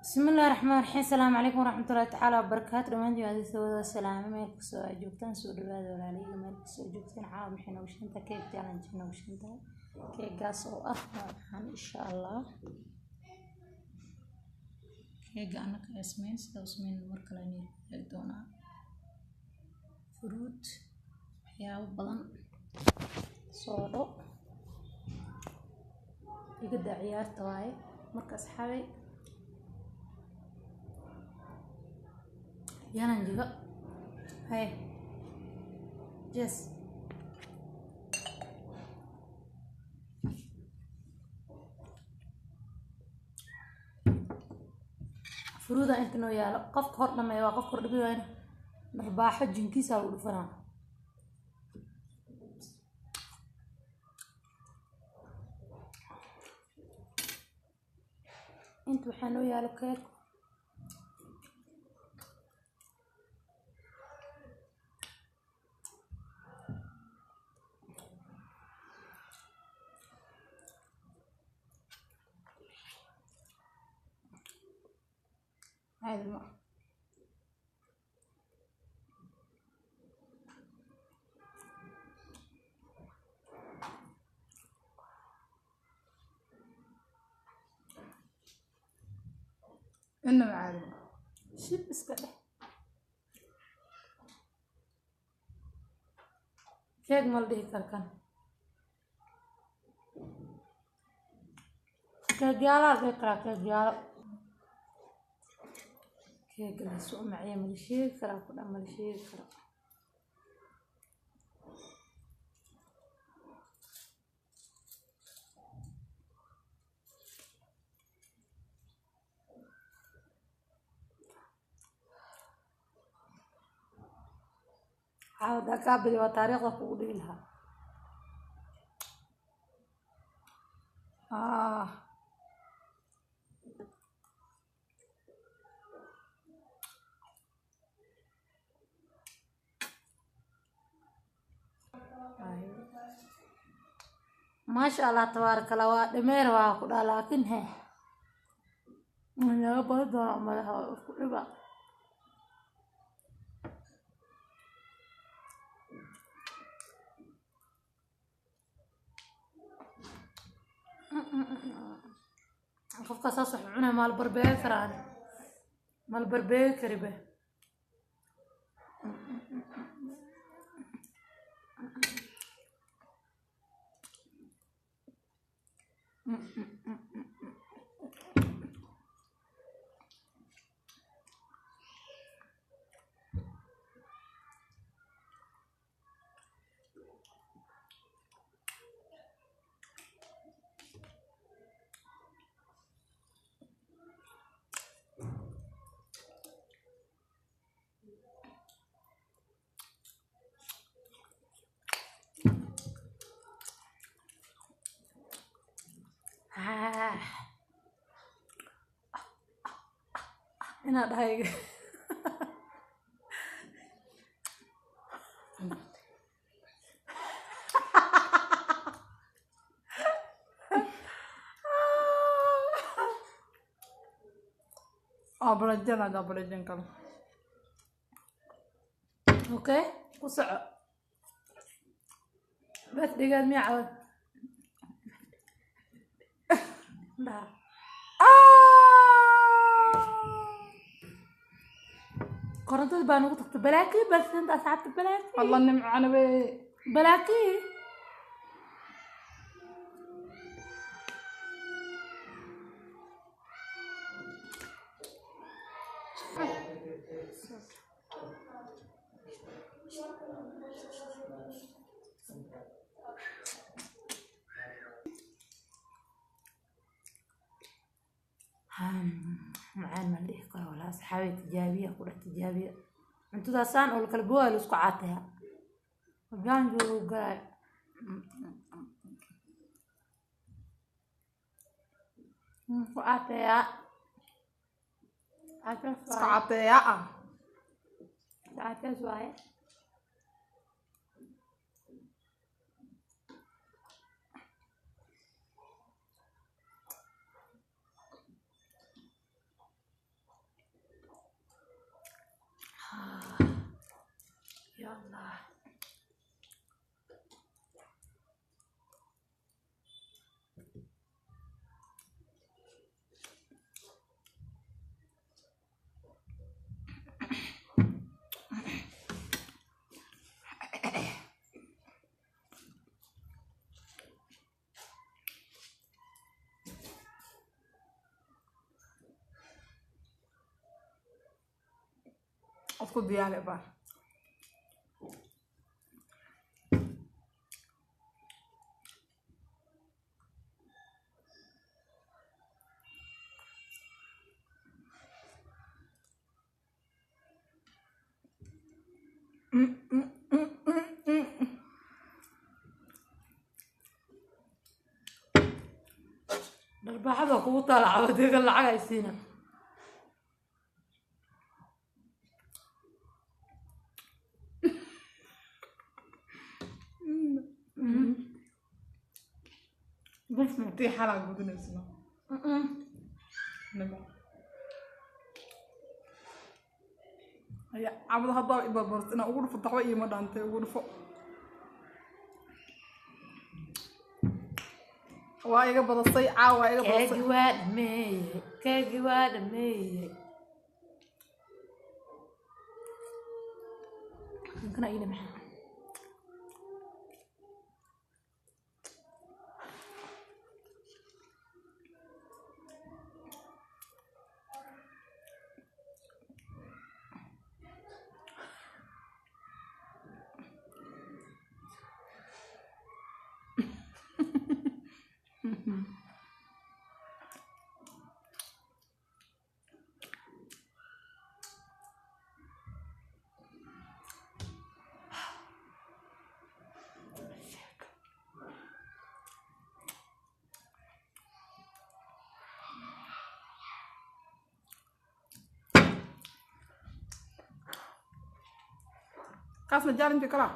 Bismillahi raxmaan raxiim. Asalaamu calaykum waraxmatullaahi tacaala wabarakaatu. Dhammaantiin waa idin soo wada salaamay meel kastoo aad joogtaan. Soo dhawaada walaalahayga meel kastoo aad joogtaan. Caawa maxay noogu shidantahay? Keeg challenge noogu shidantahay. Keegaas oo ah noocaan insha Allah. Keega anaka ee sameyn sida u sameyn mar kale ayaan wadaagi doonaa. Fruit, waxyaabo badan, soodho, igada ciyaarta waaye. Marka asxaabay challenge-ga haye yes. Furuuda inta noo yaalo, qofka hor dhameeya waa qofka hor dhimi waayna dharbaaxo jinkiisa lagu dhufanaa. Inta waxaa noo yaalo keeg. Caadi ma aha. Inaba caadi ma aha. Shib iska dheh. Keeg ma la dhihi karo kan. Keegyaalaa la dhihi karaa, keegyaalo. Keega la soo maciya ma la sheegi karaa ku dhan, ma la sheegi karo. Caawa hadaa kaa badi waa taariikhda kugu dhigi lahaa. Ah. Maasha Allah tabaaraka Allah, waa dhameer waa ku dhaa, laakiin he laga badi doona madaxa waa isku dhiba. Qofka saas wax u cunaya maal barbeegi karaan, mal barbeegi kari be. Ah. Inaad dhahay Abalajan hada abalajan kale. Okay, ku soco. Birthday-gaad miyaa cawad dhaha? Korontada baa nagu tagtay. Balaakii balsinta asxaabta, balaakii. Allah nimcana wey. Balaakii. Macaan ma la dhihi karo walaa. Asxaabay, tijaabiya ku dhex tijaabiya cuntadaasaan oo lakala booya la isku caataya hoggaan joogo galay ku caateeyaa caatees. Iska waaye. Cateeya ah. Caatees waaye. Isku diyaari baa. Dharbaaxada kugu taala cawadeega lacag ay siina. Qof murtii xalaa gudanaysno. Nima. Aya cabada haddaa i barbarto inaan ugu dhufo daxwo iima dhaantay ugu dhufo. Waa iga badasay caawa, waa iga badasay. Keegi waa dhameeye, keegi waa dhameeye. Kankana ila maxaa? Kaasna challenge kalaa.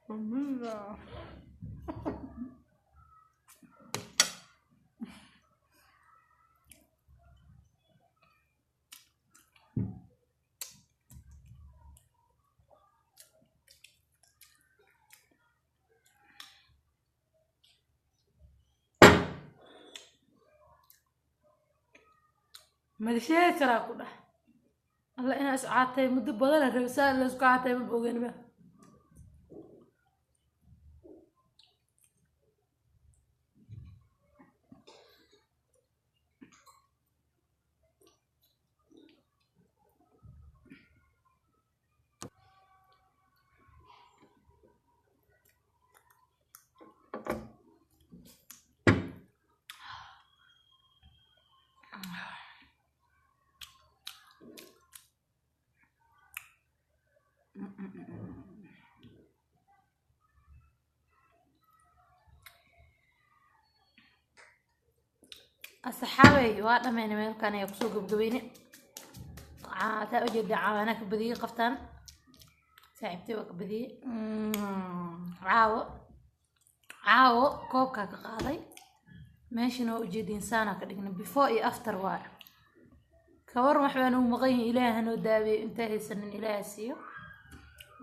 Bismillah. Ma la sheegi karaa ku dheh alla inaa is caatay muddo badan rabsaa la isku caatay ma ogeynba. Asxaabay, waa dhammaynay, meelkan ayaa kusoo gabgabayne. Taa ujeeda cawaanaa ka badiyey qaftaan saaxiibtay waa ka badiyey. Caawo caawo koobkaa ka qaaday meeshana waa ujeediin, saanaa ka dhignay before iyo after. Waa kawar wax baan ugu maqan yihin. Ilaaha hanoo daaweeyo, intaa haysanin Ilaaha siiyo.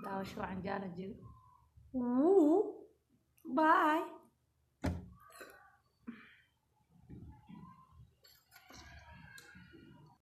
Daawasho wacan jaala jego.